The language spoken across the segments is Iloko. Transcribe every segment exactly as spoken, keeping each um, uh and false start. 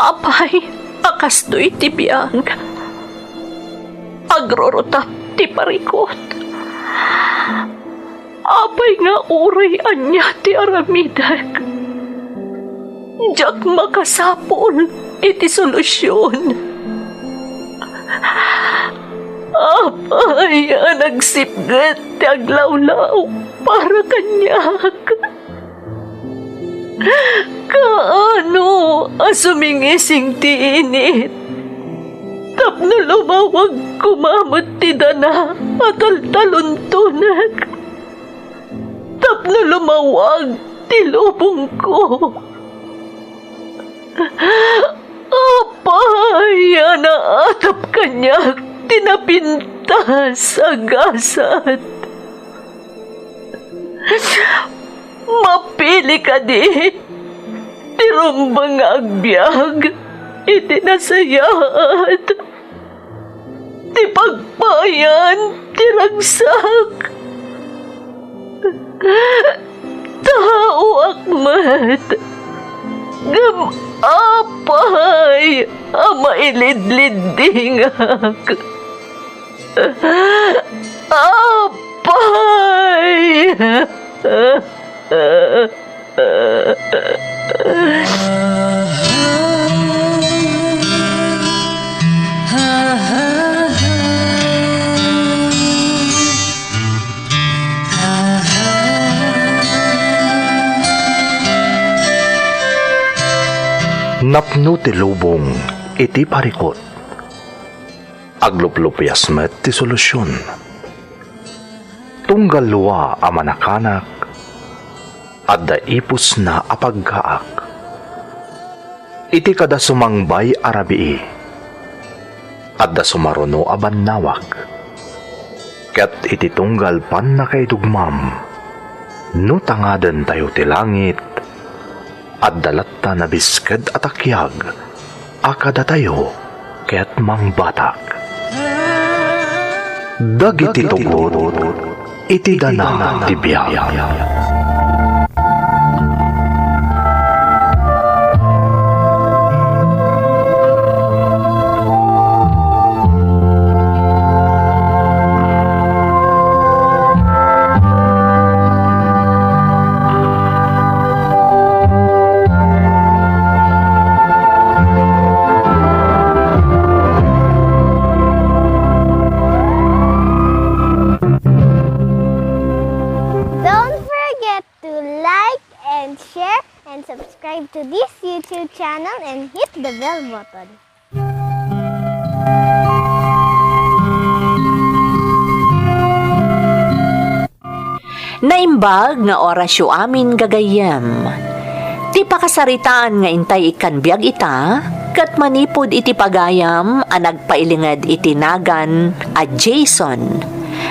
Apay a kastoy ti biag, agrurutap ti parikut. Apay nga uray ania ti aramidek, diak makasapul iti solusion. Apay a nagsipget ti aglawlaw para kaniak? Kaano a sumingising ti init tapno lumawag koma met ti dana a taltaluntonek? Tapno lumawag ti lubongko. Apay a naatap kaniak ti napintas a gasat? Mapili kadi ti rumbeng nga agbiag iti nasayaat, ti pagpayan ti ragsak. Taoak met, ngem apay a mailidliddingak? Apay! Napno ti lubong iti parikut. Agluplupias met ti solusion. Tunggal lua a manakanak, adda ipusna a paggaak. Iti kada sumangbay a rabii, adda sumaruno a bannawag. Ket iti tunggal pannakaidugmam, no tangadentayo ti langit, adda latta nabisked a takiag a kadatayo ket mangbatak. Dagiti tugot iti dana ti biag. Don't forget to like and share and subscribe to this YouTube channel and hit the bell button. Naimbag nga orasyo amin, gagayyem. Ti pakasaritaan nga intay ikkan biag ita, ket manipud iti pagayam a nagpailinged iti nagan a Jason,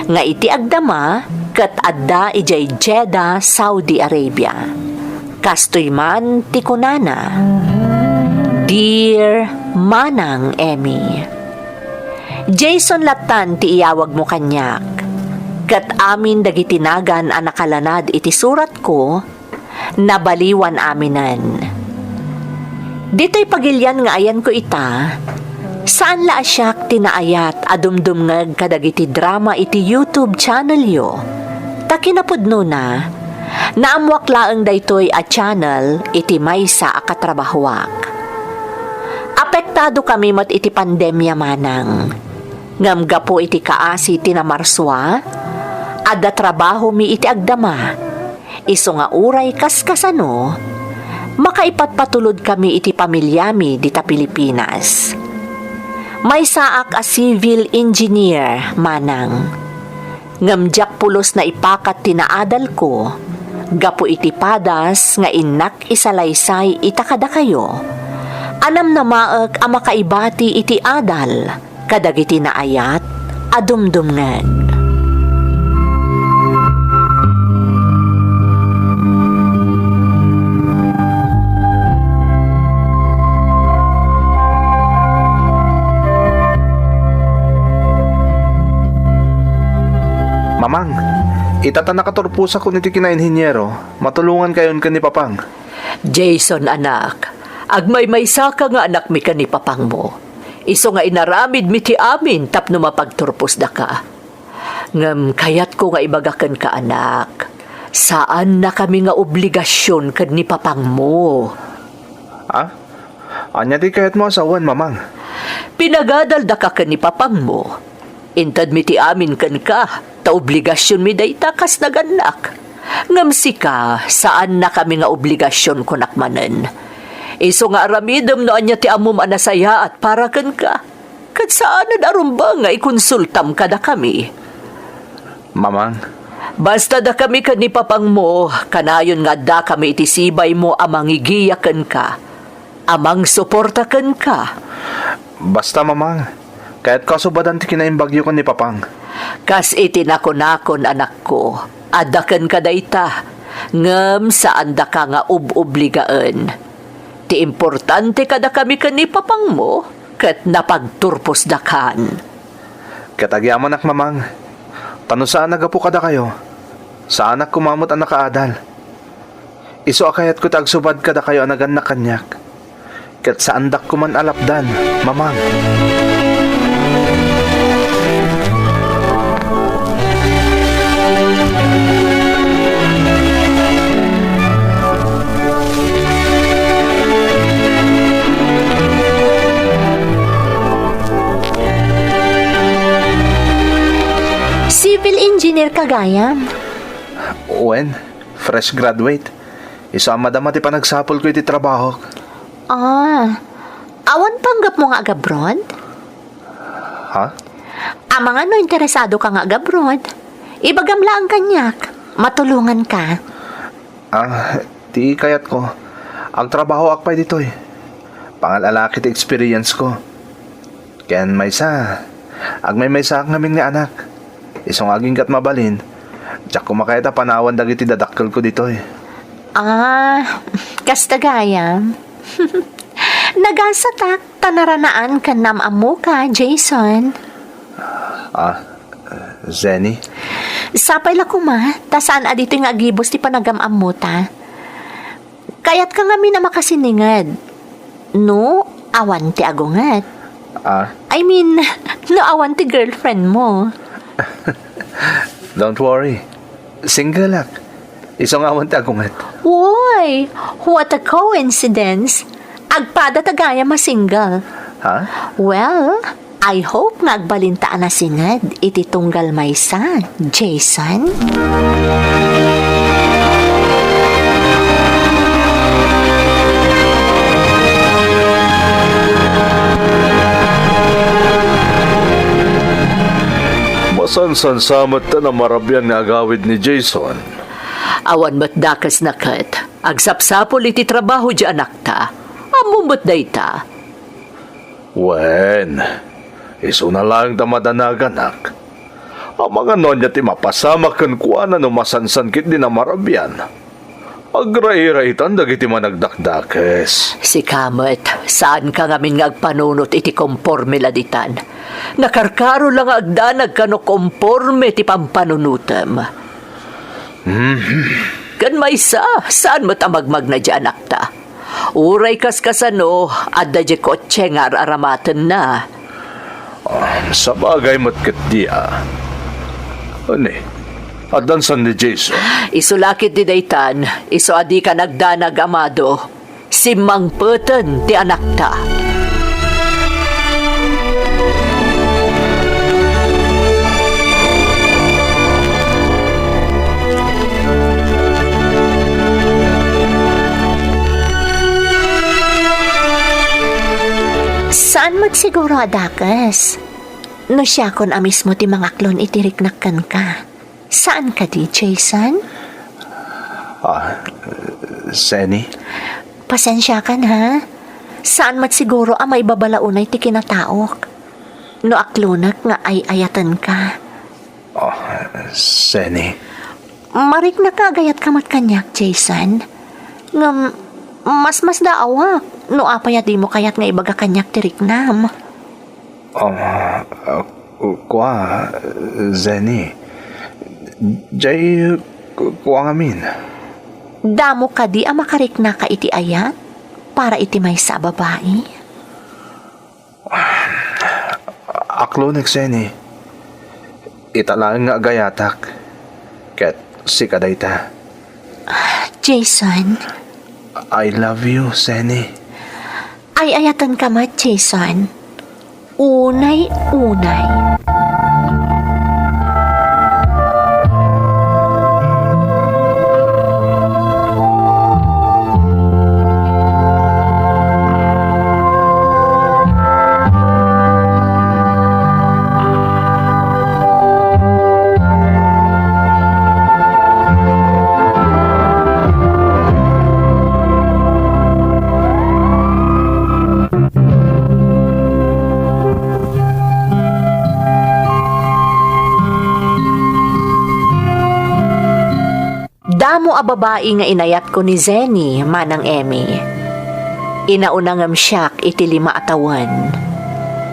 nga iti agdama ket adda idiay Jeddah, Saudi Arabia. Kastoy man ti kunana, "Dear Manang Emmy, Jason lattan ti iyawagmo kaniak, ket amin dagiti nagan a nakalanad iti suratko, nabaliwan aminen. Ditoy pagilian nga ayanko ita, saan la a siak ti naayat a dumdumngeg kadagiti drama iti YouTube channelyo, ta kinapudnona, naammoak laeng daytoy a channel iti maysa a katrabahoak. Apektadokami met iti pandemia, manang. Ngem gapu iti kaasi ti namarsua, adda trabahomi iti agdama. Isu nga uray kaskasano, makaipatpatulodkami iti pamiliami dita Pilipinas. Maysaak a civil engineer, manang. Ngem diak pulos naipakat ti naadalko gapu iti padas nga innak isalaysay ita kadakayo a namnamaek a makaibati iti adal kadagiti naayat a dumdumngeg. Mamang, ita ta nakaturposakon iti kinainhiniero, matulongankayon ken ni Papang. Jason, anak, Agmaymaysaka nga anakmi ken ni papangmo. Isu nga inaramidmi ti amin tapno mapagturposdaka. Ngem kayatko nga ibaga kenka, anak, saannakami nga obligasion ken ni papangmo. Ha? Ania ti kayatmo a sawen, Mamang? Pinagadaldaka ken ni papangmo. Intedmi ti amin kenka, ta obligasionmi dayta kas nagannak. Ngem sika, saannakami nga obligasion, kunak manen. Isu nga aramidem no ania ti ammom a nasayaat para kenka. Ket saanen a rumbeng nga ikonsultam kadakami. Mamang. Basta dakami ken ni papangmo, kanayon nga addakami iti sibaymo a mangigiya kenka, a mangsuporta kenka. Basta, Mamang, kayatko a subadan ti kinaimbagyo ken ni Papang. Kas iti nakunakon, anakko, adda kenka dayta, ngem saandaka nga ub-obligaen. Ti importante kadakami ken ni papangmo, ket napagturposdakan. Ket agyamanak, Mamang, ta no saan a gapu kadakayo, saanak koma met a nakaadal. Isu a kayatko ti agsubad kadakayo a nagannak kaniak, ket saandak koman a lapdan, Mamang. Civil engineer ka gayam. Wen, fresh graduate. Isu a madama ti panagsapulko iti trabahok. Ah, awan panggepmo nga agabroad? Ha? Amangan no interesado ka nga agabroad. Ibagam laeng kaniak. Matulongan ka. Ah, ti kayatko, agtrabahoak pay ditoy. Pangal-alaki ti experience ko. Ken maysa, agmaymaysaak ngamin nga anak. Isu nga agingga't mabalin, diak koma kayat a panawan dagiti dadakkelko ditoy. Ah, kasta gayam. Nagasatak ta naranaan ken naam-ammoka, Jason. Ah, Zenny? Sapay la koma, ta saan a ditoy nga agibus ti panagam-ammota. Kayatka ngamin a makasininged. No, awan ti agunget. Ah? I mean, no awan ti girlfriend mo. Don't worry. Singleak. Isu nga awan ti agunget. Woy! What a coincidence! Agpada ta gayam a single. Ha? Well, I hope nga agbalinta a nasinged iti tunggal maysa, Jason. Masansan sa met ta namarabian nga agawid ni Jason. Awan met dakesna ket agsapsapul iti trabaho ti anakta. Ammom met dayta. Wen, isuna laeng ta madanaganak. Amangan no ania ti mapasamak kenkuana no masansan ketdi namarabian. Agrairan dagiti managdakdakes. Sika met, saanka ngamin nga agpanunot iti komporme la ditan. Nakarkaro la nga agdanag kano komporme ti pampanunotem. Mhm. Ken maysa, saan met a magmagna ti anakta. Uray kaskasano, adda diay kotse nga ar-aramatenna. Ah, sabagay met ketdi a. Ani, addan san ni Jason? Isu la ketdi daytan, isu a dika nagdanag, Amado. Simmangpeten ti anakta. Saan met siguro a dakes? No siakon a mismo ti mangaklon iti riknak kenka. Saan kadi, Jason? Ah, Senny? Pasensiakan, ha? Saan met siguro a maibabalaunay ti kinataok. No aklonek nga ay-ayatenka. Ah, Senny. Mariknak nga agayatka met kaniak, Jason. Ngem, masmasdaawak no apay a dimo kayat nga ibaga kaniak ti riknam. Ah, ah, kua, Zenny. Jay, ku-, kua ngamin. Damo kadi a makariknaka iti ayat? para iti maysa a babai? Aklonek, Jenny. Ita laeng nga agayatak. Ket sika dayta. Jason. I love you, Jenny. Ay-ayatenka met, Jason. Unay-unay. Damo a babai nga inayatko ni Jenny, Manang Emmy. Inauna ngem siak iti lima a tawen.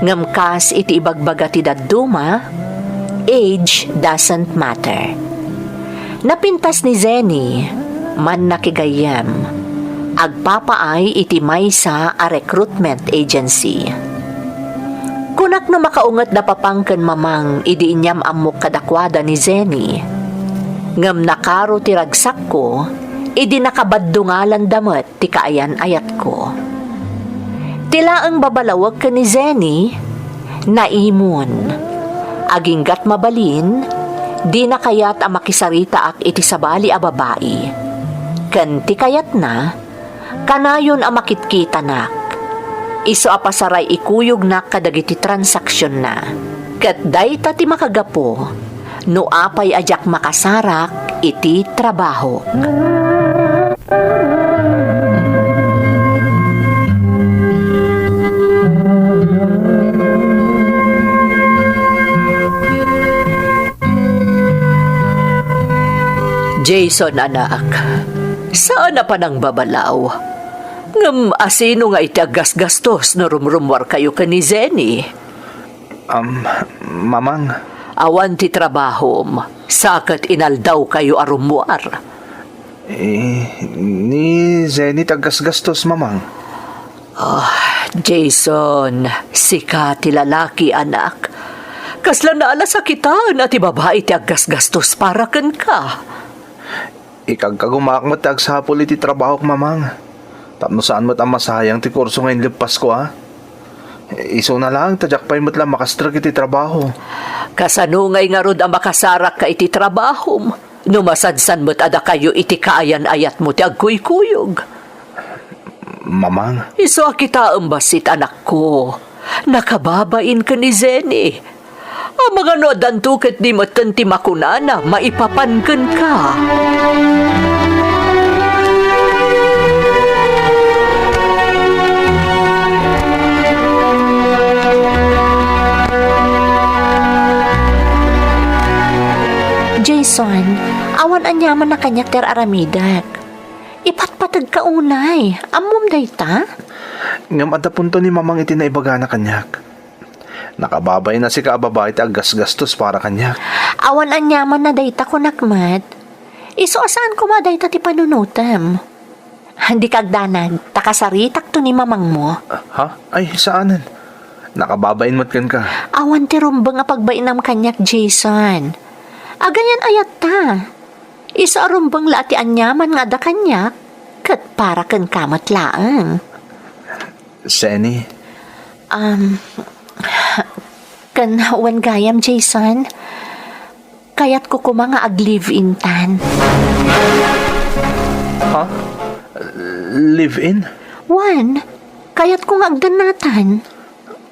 Ngem kas iti ibagbaga ti dadduma, age doesn't matter. Napintas ni Jenny, mannakigayyem, agpapaay iti maysa a recruitment agency. Kunak no makaunget da Papang ken Mamang idi inyam-ammok kadakuada ni Jenny. Ngem nakaro ti ragsakko idi nakabaddungalanda met ti kaayan-ayatko. Ti laeng babalawek ken ni Jenny, naimon. Aginggat mabalin, dina kayat a makisaritaak iti sabali a babai. Ken ti kayatna, kanayon a makitkitanak. Isu a pasaray ikuyognak kadagiti transaksionna. Ket dayta ti makagapu no apay a diak makasarak iti trabahok. Jason, anak, saan a panangbabalaw. Ngem asino nga iti aggasgastos no rumrummuarkayo ken ni Jenny? Am, Mamang. Awan ti trabahom, sa ket inaldawkayo a rummuar. Eh, ni Jenny ti aggasgastos, Mamang. Ah, Jason, sika ti lalaki, anak. Kasla naalas a kitaen a ti babai ti aggasgastos para kenka. Ikagkagumaak met ti agsapul iti trabahok, Mamang. Tapno saan met a masayang ti kurso nga inleppasko, a? Isuna laeng ta diak pay met la makastrek iti trabaho. Kasano ngay ngarud a makasarakka iti trabahom no masadsan met a dakayo iti kaayan-ayatmo ti agkuykuyog? Mamang. Isu a kitaem bassit, anakko. Nakababain ken ni Jenny. Amangan no addanto ket di metten ti makunana maipapan kenka. Jason, awan aniaman a kaniak ti ar-aramidek. Ipatpategka unay. Ammom dayta? Ngem adda punto ni Mamang iti naibagana kaniak. Nakababain a sika a babai ti aggasgastos para kaniak. Awan aniaman a dayta, kunak met. Isu a saan koma dayta ti panunotem. Dika agdanag, ta kasaritakto ni mamangmo. Ha? Ay, saanen. Nakababain met kenka. Awan ti rumbeng a pagbainam kaniak, Jason. Agayan-ayatta. Isu a rumbeng la ti aniaman nga adda kaniak, ket para kenka met laeng. Jenny. Um, ken wen gayam, Jason, kayatko koma nga ag-live-intan. Ha? Live-in? Wen, kayatko nga agdennatan.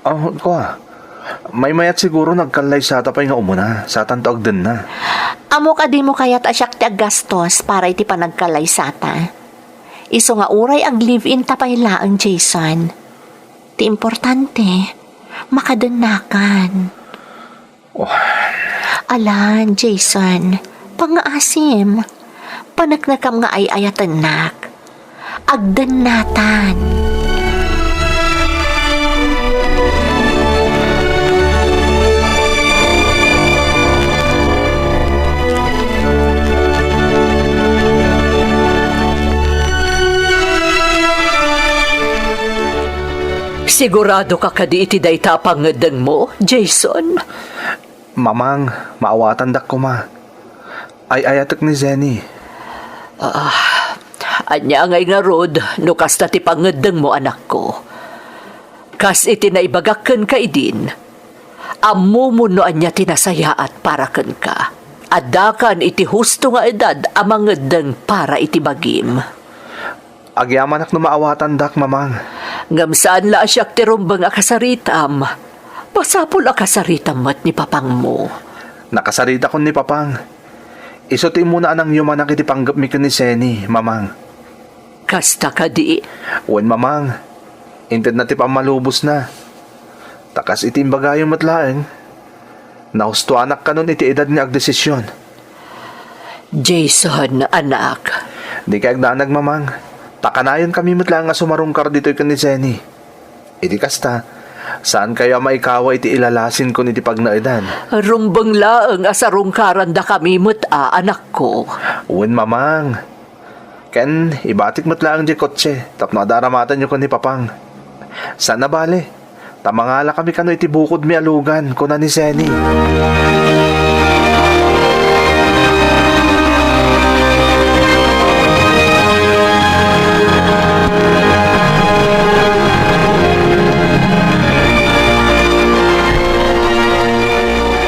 Oh, kua. Maymayat siguro no agkallaysata pay nga umuna, satanto agdenna. Ammok a dimo kayat a siak ti aggastos para iti panagkallaysata. Isu nga uray ag-live-inta pay laeng, Jason. Ti importante, makadennakan. Oh. Alan, Jason, pangngaasim. Paneknekam nga ay-ayatennak. Agdennatan. Sigurado ka kadi iti dayta a pangngeddengmo, Jason? Mamang, maawatandak koma. Ay-ayatek ni Zenny. Ah, ania ngay ngarud no kasta ti pangngeddengmo, anakko? Kas iti naibagak kenka idin, ammomon no ania ti nasayaat para kenka. Addakan iti husto nga edad a mangeddeng para iti bagim. Agyamanak no maawatandak, Mamang. Ngem saan la a siak ti rumbeng a kasaritam. Masapul a kasaritam met ni papangmo. Nakasaritakon ni Papang. Isu ti immuna a nangyumanak iti panggepmi ken ni Zenny, Mamang. Kasta kadi? Wen, Mamang. Intedna ti pammalubosna. Ta kas iti imbagayo met laeng, nahustoanak kanon iti edad nga agdesision. Jason, anak. Dika agdanag, Mamang. Ta kanayonkami met laeng a sumarungkar ditoy ken ni Zenny. Iti kasta, saankayo a maikawa iti ilalasin kon iti pagnaedan. Rumbeng laeng a sarungkarandakami met a, anakko. Wen, Mamang. Ken ibatik met laeng diay kotse tapno adda aramatenyo ken ni Papang. Saan a bale, ta mangalakami kano iti bukodmi a lugan, kuna ni Zenny.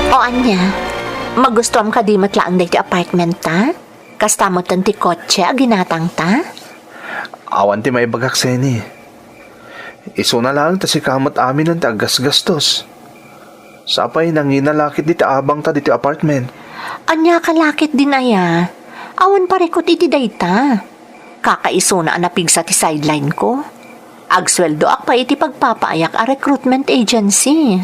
O ania, magustuam kadi met laeng daytoy apartment ta? Kasta metten ti kotse a ginatangta? Awan ti maibagak, Zenny. Isuna laeng ta sika met aminen ti aggasgastos. Sapay nangina la ketdi ti abangta ditoy apartment. Ania ka la ketdin aya? Awan parikut iti dayta. Kakaisuna a napigsa ti sideline ko. Agsueldoak pay iti pagpapaayak a recruitment agency.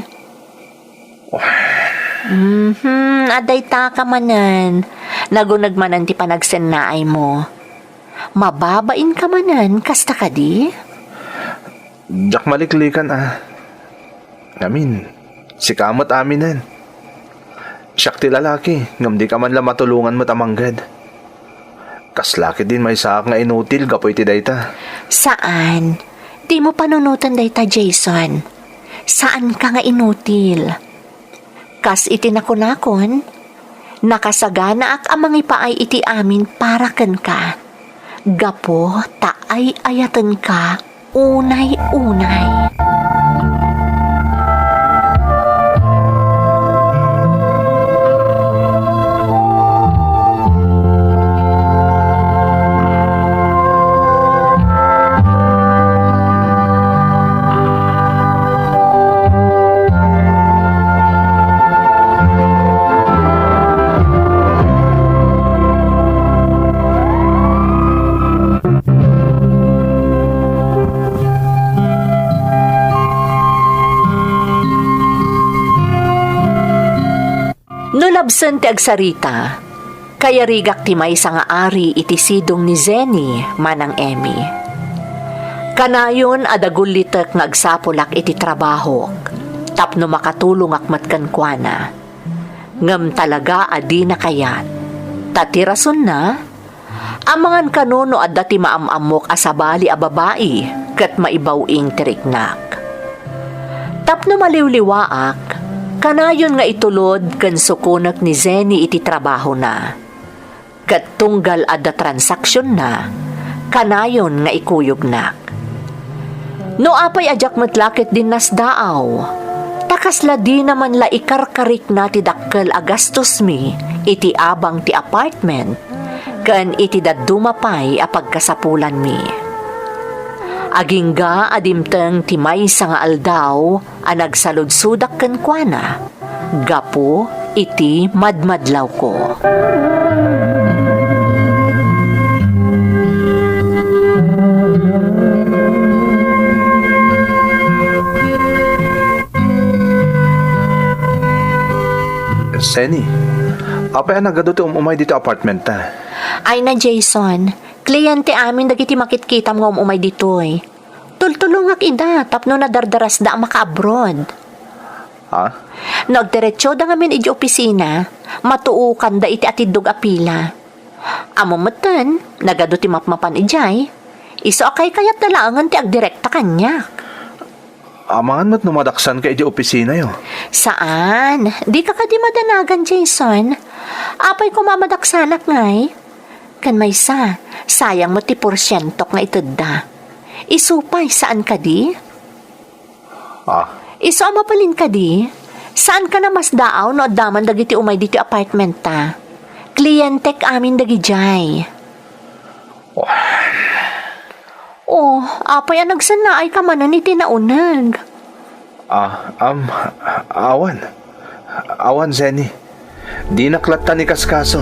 Mhm, adda dayta ka manen. Naguneg manen ti panagsennaaymo. Mababain ka manen, kasta kadi? Diak maliklikan a. Ngamin, sika met aminen. Siak ti lalaki, ngem dika man la matulongan met a mangged. Kasla ketdin maysaak nga inutil gapu iti dayta. Saan. Dimo panunoten dayta, Jason. Saanka nga inutil. Kas iti nakunakon, nakasaganaak a mangipaay iti amin para kenka. Gapu ta ay-ayatenka unay-unay. No labsen ti agsarita, kayarigak ti maysa nga ari iti sidong ni Zenny manang Emmy. Kanayon a dagullitek nga agsapulak iti trabahok tapno makatulongak met kenkuana. Ngem talaga a dina kayat. Ta ti rasonna, amangan kano no adda ti maam-ammok a sabali a babai ket maibaw-ing ti riknak. Tapno maliwliwaak, kanayon nga itulod ken sukonek ni Zenny iti trabahona. Ket tunggal adda transaksionna, kanayon nga ikuyognak. No apay a diak met la ketdin nasdaaw, ta kasla dina man la ikarkarikna ti dakkel a gastosmi iti abang ti apartment ken iti dadduma pay a pagkasapulanmi. Agingga a dimteng ti maysa nga aldaw a nagsaludsodak kenkuana gapu iti madmadlawko. Zenny, apay a nagadu ti um-umay ditoy apartment ta? Ay na, Jason. Kliyente amin dagiti makitkitam nga um-umay ditoy. Tultulongak ida tapno nadardarasda a makaabroad. Ha? No agdiretsoda ngamin idiay opisina, matuokanda iti atiddog a pila. Ammom metten, nagadu ti mapmapan idiay. Isu a kaykayatda laengen ti agdirekta kaniak. Amangan met no madaksanka iti opisinayo. Saan? Dika kadi madanagan, Jason. Apay koma madaksanak ngay? Ken maysa, sayang met ti porsientok nga itedda. Isu pay, saan kadi? Ah. Isu a mabalin kadi, saanka namasdaaw no adda man dagiti umay ditoy apartment ta. Klientek amin dagidiay. Oh. Oh, apay a nagsannaayka manen iti nauneg? Ah, am, awan. Awan, Zenny. Dinak latta ni kaskaso.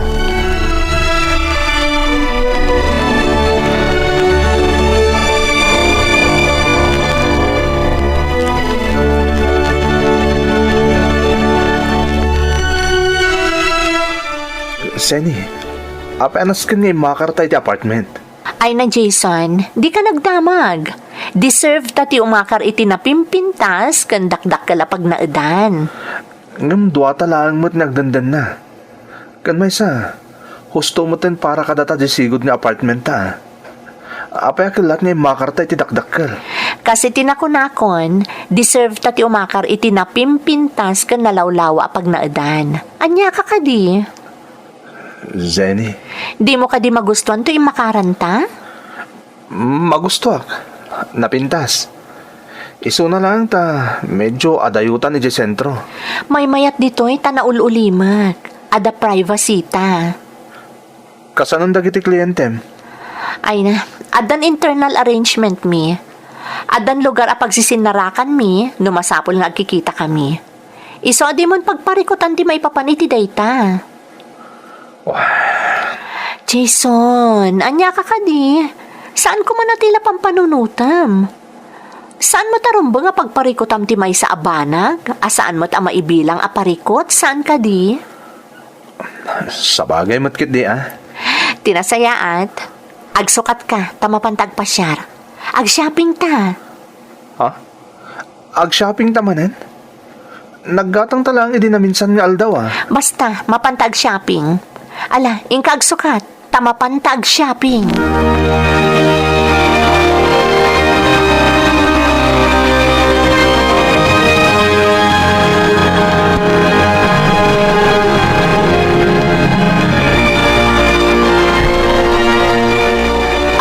Zenny, apay a nasken nga immakarta iti apartment? Ay na, Jason, dika nagdamag. Deserve ta ti umakar iti napimpintas ken dakdakkel a pagnaedan. Ngem duata laeng met nga agdandanna. Ken maysa, husto met ti para kadata diay sigud nga apartment ta. Apay a kellat nga immakarta iti dakdakkel? Kas iti nakunakon, deserve ta ti umakar iti napimpintas ken nalawlawa a pagnaedan. Ania ka kadi? Zenny. Dimo kadi magustuan ti immakaranta? Magustuak. Napintas. Isuna laeng ta medyo adayutan idiay sentro. Maymayat ditoy ta naul-ulimek. Adda privacy ta. Kasanon dagiti klientem? Ay na, addan internal arrangement mi. Addan lugar a pagsisinnarakan mi no masapul nga agkikita kami. Isu a dimon pagparikutan ti maipapan iti dayta. Wah. Jason, ania ka kadi? Saan koma natila pampanunotem? Saan mo ta rumbeng a pagparikutam ti maysa a banag a saan met a maibilang a parikut? Saan kadi? Sabagay met ketdi, ah. Ti nasayaat, agsukat ka ta mapanta agpasiar. Ag-shopping ta. Ha? Ag-shopping ta manen? Naggatang ta laeng idi naminsan nga aldaw, ah. Basta, mapanta ag-shopping. Ala, inka agsukat, ta mapanta ag-shopping.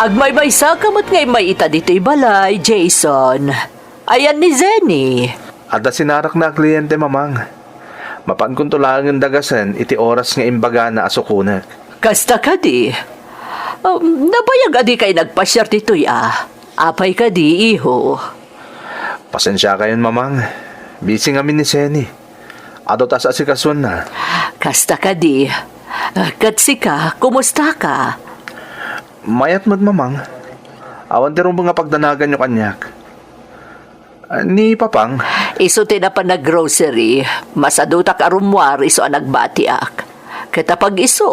Agmaymaysa ka met nga immay ita ditoy balay, Jason. Ayan ni Zenny. Adda sinarakna a kliente, Mamang. Mapankonto laengen dagasen iti oras nga imbagana a sukonek. Kasta kadi? Um, nabayag a dikay nagpasiar ditoy, ah. Apay kadi, iho? Pasensiakayon, Mamang. Busy ngamin ni Zenny. Adu ta saasikasuenna. Kasta kadi? Ah, ket sika, kumusta ka? Mayat met, Mamang. Awan ti rumbeng a pagdanaganyo kaniak. Ah, ni Papang? Isu ti napan nag-grocery. Masadutak a rummuar isu a nagbatiak. Ket apag-isu,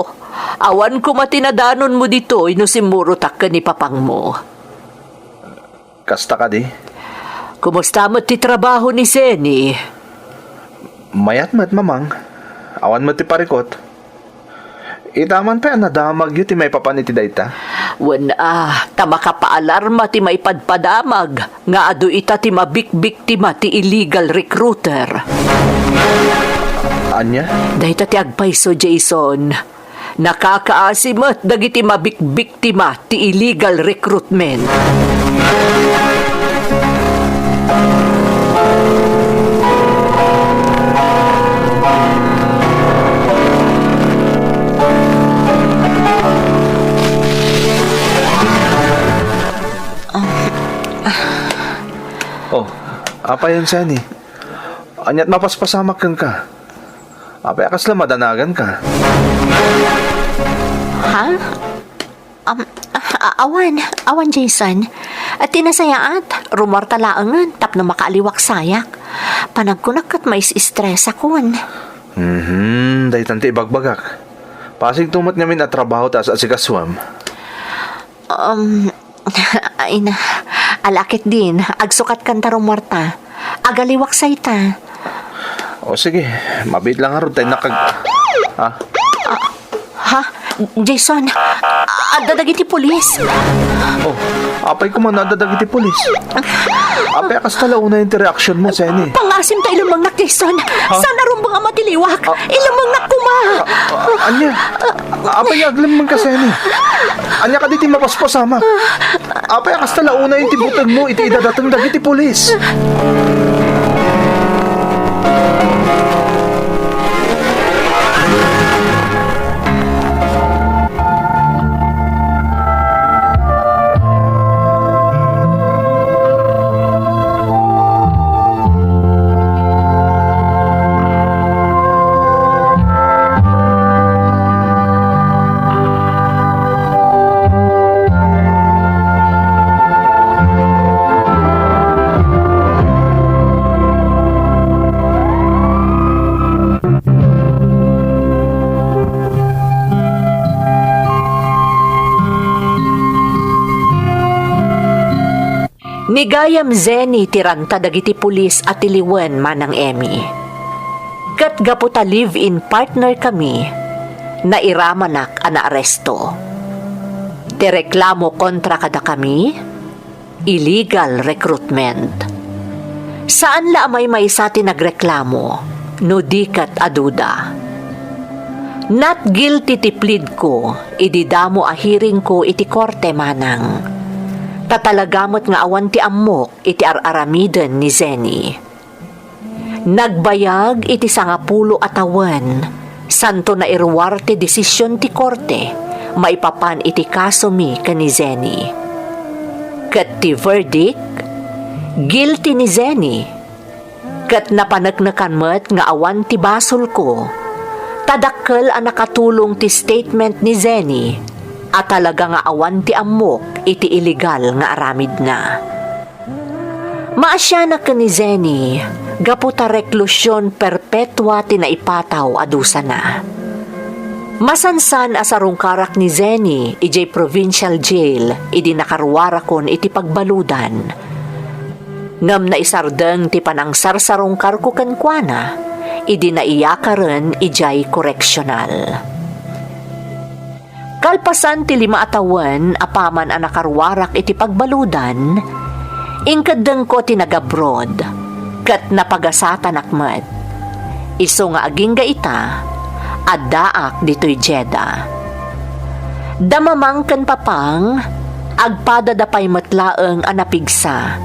awan koma ti nadanonmo ditoy no simmurotak ken ni Papangmo. Kasta kadi? Kumusta met ti trabaho ni Zenny? Mayat met, Mamang. Awan met ti parikut. Ita man pay a nadamagyo ti maipapan iti dayta? Wen a, ta makapaalarma ti maipadpadamag nga adu ita ti mabikbiktima ti illegal recruiter. Ania? Dayta ti agpayso, Jason. Nakakaasi met dagiti mabikbiktima ti illegal recruitment. Oh, apay, Zenny? Ania't mapaspasamak kenka? Apay a kasla madanaganka? Ha? Um, a-, awan, awan, Jason. Ti nasayaat, rummuarta laengen tapno makaaliwaksayak. Panagkunak ket mais-istresakon. Mhm, daytan ti ibagbagak. Pasigto met ngamin a trabaho ti as-asikasuem. Um, ay na, ala ketdin, agsukatkan ta rummuarta. Agaliwaksayta. O sige, mabiit lang ngarud ta innak ag-, ah? Ha? Jason, a-, Adda dagiti pulis. Oh, apay koma no adda dagiti pulis? Apay a kasta la unay ti reaksionmo, Zeni? Pangasim ta ilemmengnak, Jason. Ha? Saan a rumbeng a matiliwak. Ah, ilemmengnak koma. Ah, ah, ania? Apay nga aglemmengka, Zeni? Ania kadi ti mapaspasamak? Apay a kasta la unay ti butegmo iti idadateng dagiti pulis? Ni gayam Zeni ti ranta dagiti pulis a tiliwen, Manang Emmy. Ket gapu ta live-in partner kami, nairamanak a naaresto. Ti reklamo kontra kadakami, illegal recruitment. Saan la a maymaysa ti nagreklamo, no di ket a duda. Not guilty ti plead ko idi damo a hearing ko iti korte, Manang. Ta talaga met nga awan ti ammok iti ar-aramiden ni Zeni. Nagbayag iti sangapulo a tawen, santo nairuar ti desision ti korte maipapan iti kasomi ken ni Zeni. Ket ti verdict, guilty ni Zeni. Ket napaneknekan met nga awan ti basolko, ta dakkel a nakatulong ti statement ni Zeni a talaga nga awan ti ammok iti illegal nga aramidna. Maasianak ken ni Zeni gapu ta reklusion perpetua ti naipataw a dusana. Masansan a sarungkarak ni Zeni idiay provincial jail idi nakaruarakon iti pagbaludan. Ngem naisardeng ti panangsarsarungkarko kenkuana idi naiyakaren idiay koreksional. Kalpasan ti lima a tawen apaman a nakaruarak iti pagbaludan, inkeddengko ti nagabroad, ket napagasatanak met. Isu nga agingga ita, addaak ditoy Jeddah. Da mamang ken papang, agpadada pay met laeng a napigsa,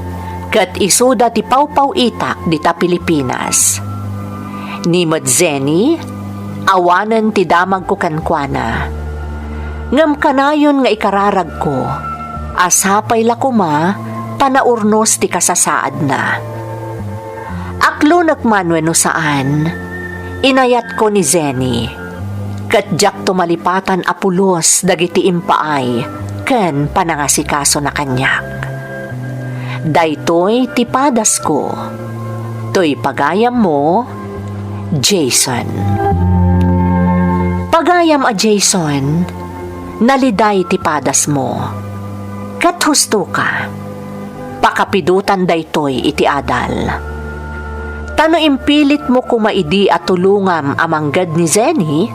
ket isuda ti pawpaw-itak dita Pilipinas. Ni met Zeni, awanen ti damagko kenkuana. Ngem kanayon nga ikararagko a sapay la koma ta naurnos ti kasasaadna. Aklonek man wenno saan, inayatko ni Zeni, ket diakto malipatan a pulos dagiti impaay ken panangasikasona kaniak. Daytoy ti padasko. Toy pagayammo, Jason. Pagayam a Jason, naliday ti padasmo. Ket husto ka. Pakapidotan daytoy iti adal. Ta no impilitmo koma idi a tulongam a mangged ni Zeni,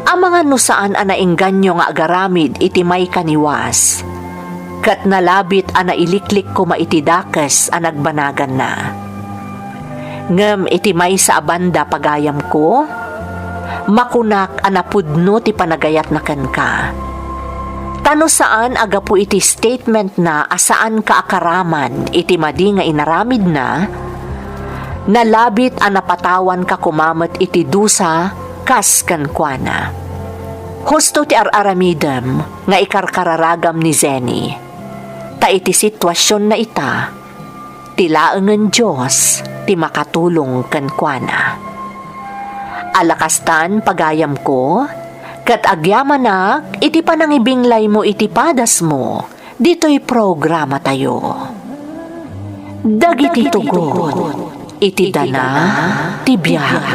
amangan no saan a naengganyo nga agaramid iti maikaniwas, ket nalabit a nailiklik koma iti dakes a nagbanaganna. Ngem iti maysa a banda, pagayamko, makunak a napudno ti panagayatna kenka. Ta no saan a gapu iti statementna a saanka a karaman iti madi nga inaramidna, nalabit a napatawanka koma met iti dusa kas kenkuana. Husto ti ar-aramidem nga ikarkararagam ni Zeni, ta iti situasionna ita, ti laengen Dios ti makatulong kenkuana. Ala kastan, pagayamko, ket agyamanak iti panangibinglaymo iti padasmo ditoy programatayo. Dagiti tugot iti dana ti biag.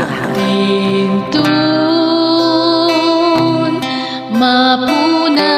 Inton mapuna